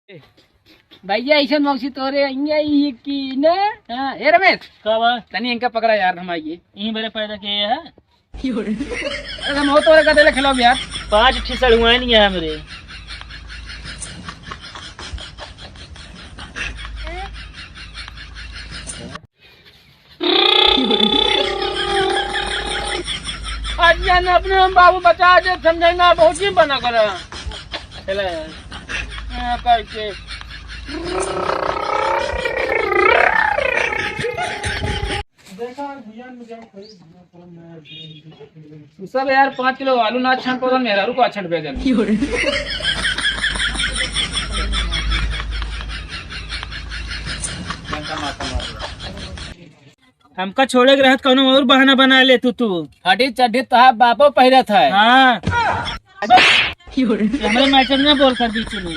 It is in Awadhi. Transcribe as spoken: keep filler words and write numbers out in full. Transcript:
भैया, ऐसन मौसी तोरे अइया ई की ना? हाँ, ए रमेश, का बा? तनी इनका पकड़ा यार, हम आइए। यहीं बरे पैदा किए हैं। अरे, हम हो तोरे का देले खिलाओ यार। पाँच ठे सड़ुआइन है हमरे। आज जान अपने हम बाबू बचा दे, समझे ना, बहुत ही बना कर। चले। हाँ, करके। तू सब यार, पाँच किलो आलू ना छान पावल, मेहरारू को अच्छा भेजन। हमका छोड़े के रहत, कौनो और बहाना बना ले तू, तू। फटी चड्ढी तोहार बापो पहिरत है। हाँ। हमरे मैटर ना बोल कर बीच में।